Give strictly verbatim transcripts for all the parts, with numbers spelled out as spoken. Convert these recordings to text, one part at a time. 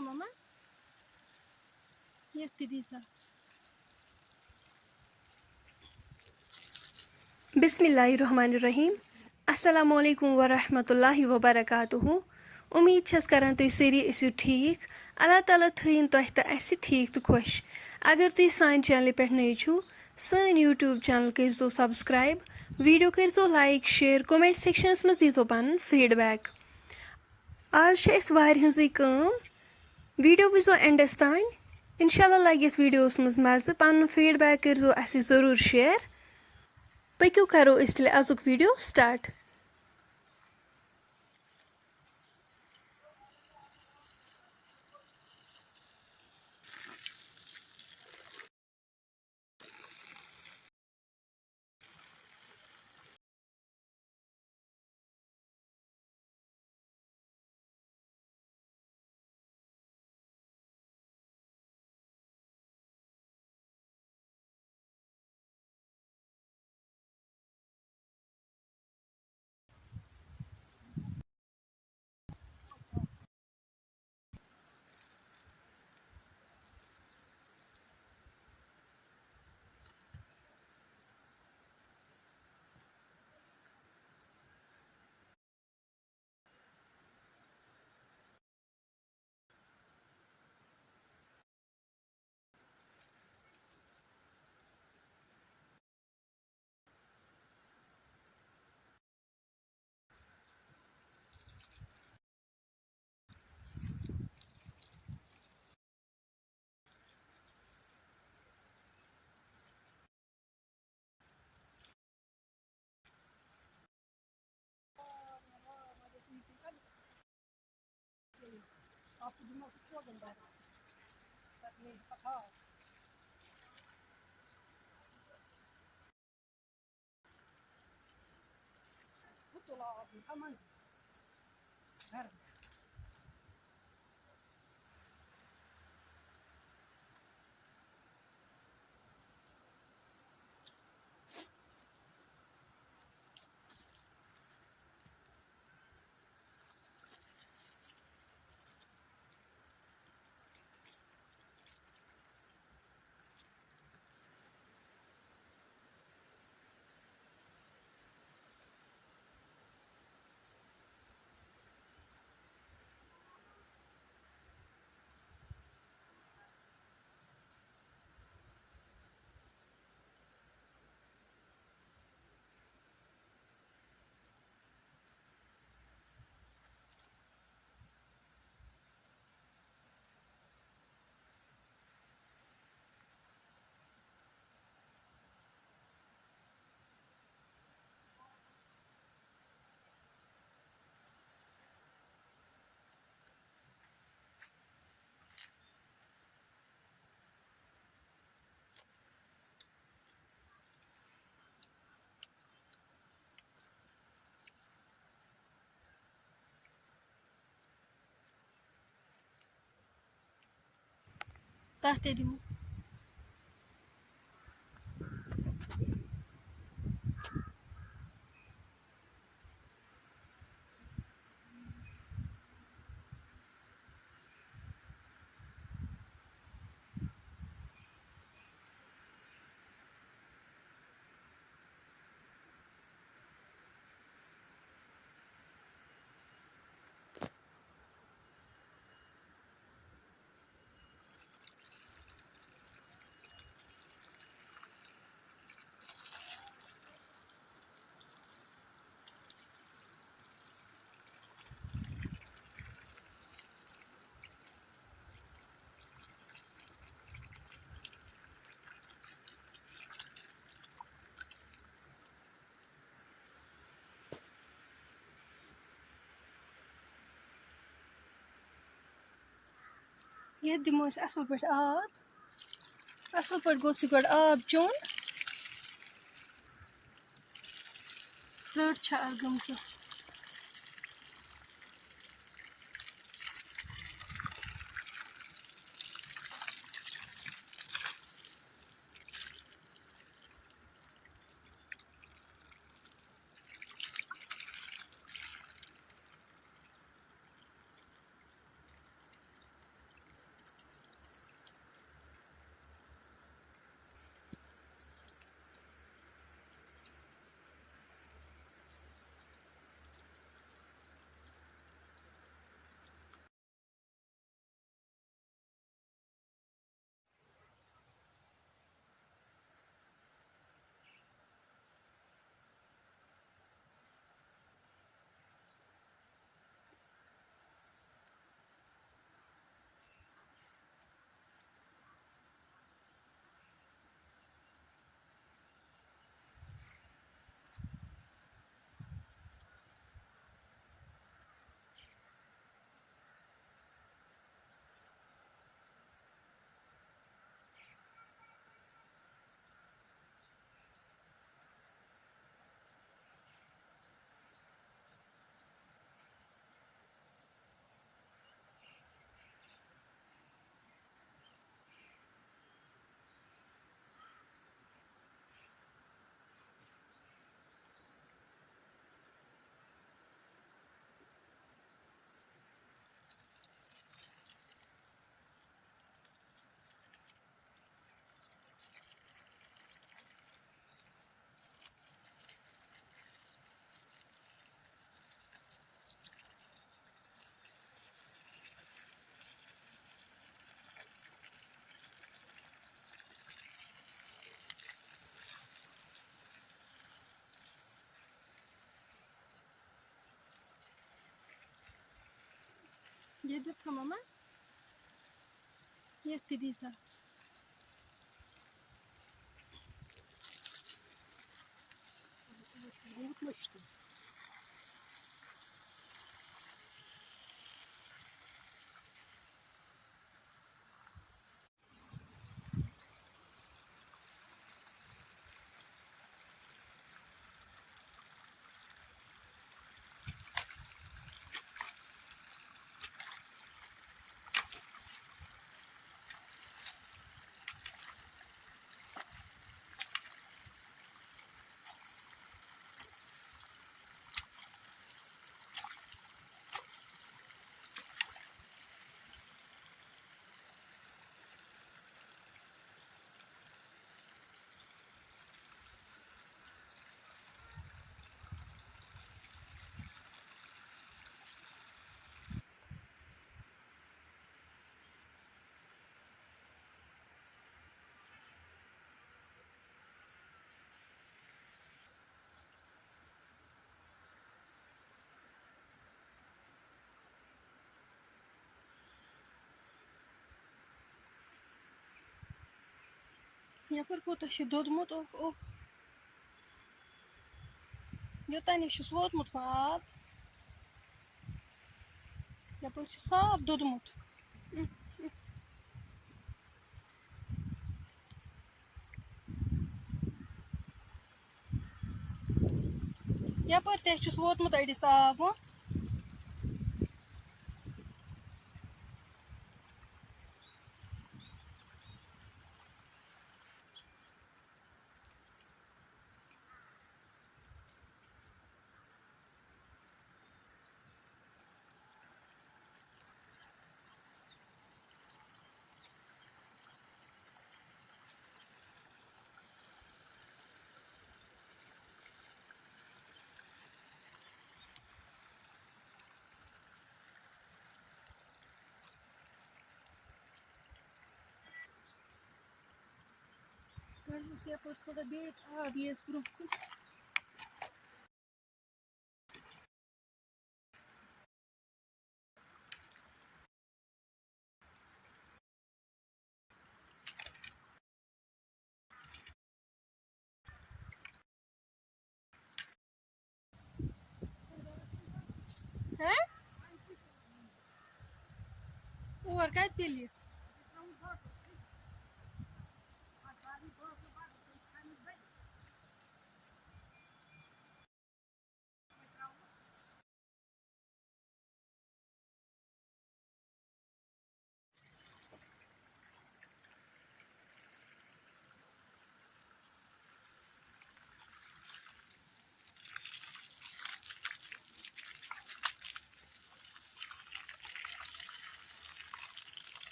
ماما، یَتھ تہِ دی سا۔ بسم اللہ الرحمن الرحیم۔ السلام علیکم ورحمۃ اللہ وبرکاتہ۔ امید چھس کران تُہۍ سٲری ٲسِو ٹھیٖک۔ اللہ تعالیٰ تھٲیِن تۄہہِ تہٕ اَسہِ ٹھیٖک تہٕ خۄش۔ اگر تُہۍ سانہِ چینلہِ پٮ۪ٹھ نٔوۍ چھِو، سٲنۍ YouTube channel کٔرۍزیو subscribe، video کٔرۍزیو like، share، comment sectionس منٛز دیٖزیو پنُن feedback۔ آز چھِ اَسہِ وارِ ہٕنٛزٕے کٲم۔ Video وٕچھزیو endس تام۔ انشاءاللہ لگہِ یَتھ videoس منٛز مزٕ۔ پنُن feedback کٔرۍزیو اَسہِ ضروٗر share۔ پٔکِو کرو أسۍ تیٚلہِ أزیُک video start۔ Bu dolabın amazı. Ver. تَتھ تہِ دِمو۔ یَتھ دِمو أسۍ اَصٕل پٲٹھۍ آب۔ اَصٕل پٲٹھۍ گوٚژھ یہِ گۄڈٕ آب چیوٚن۔ رٔٹ چھےٚ اَتھ گٔمژٕ۔ یہِ دیُت تھَما ما؟ یَتھ تہِ دی سا۔ یَپٲرۍ کوٗتاہ چھُ دوٚدمُت، اوہ، اوہ۔ یوٚتانۍ چھُس ووتمُت وۄنۍ آب۔ یَپٲرۍ چھُ صاف دوٚدمُت۔ یَپٲرۍ تہِ چھُس ووتمُت أڑِس آب، ہُہ۔ کَڑوس یَپٲرۍ تھوڑا بیٚیہِ آب یِیَس برٛونٛہہ کُن۔ ہہ؟ اور کَتہِ پیٚلہِ یہِ؟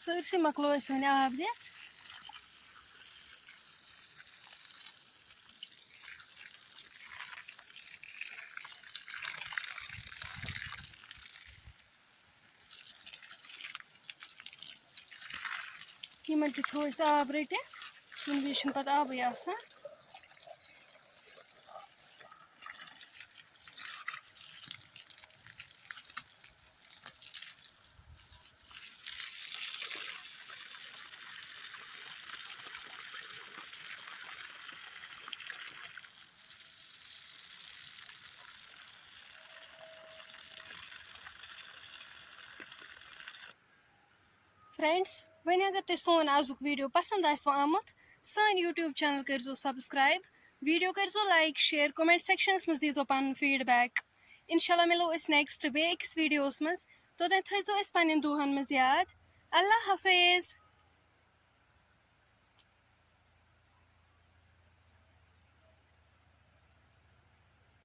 سٲرسٕے مۄکلوو اَسہِ وۄنۍ آب دِتھ۔ یِمَن تہِ تھوٚو اَسہِ آب رٔٹِتھ، کُنہِ وِزِ چھُنہٕ پَتہٕ آبٕے آسان۔ فرینڈز، وۄنۍ اگر تۄہہِ سون آزُک ویٖڈیو پَسنٛد آسِوٕ آمُت، سٲنۍ YouTube چینل کٔرۍزیو سبسکرائب، ویٖڈیو کٔرۍزیو لائک، شیئر، کمنٹ سیکشنَس منٛز دیٖزیو پَنُن فیٖڈ بیک۔ اِنشاء اللہ مِلو أسۍ نیکسٹ بیٚیہِ أکِس ویٖڈیوَس منٛز۔ توٚتام تھٲیزیو اَسہِ پَنٕنٮ۪ن دُعاہَن منٛز یاد۔ اللہ حافظ۔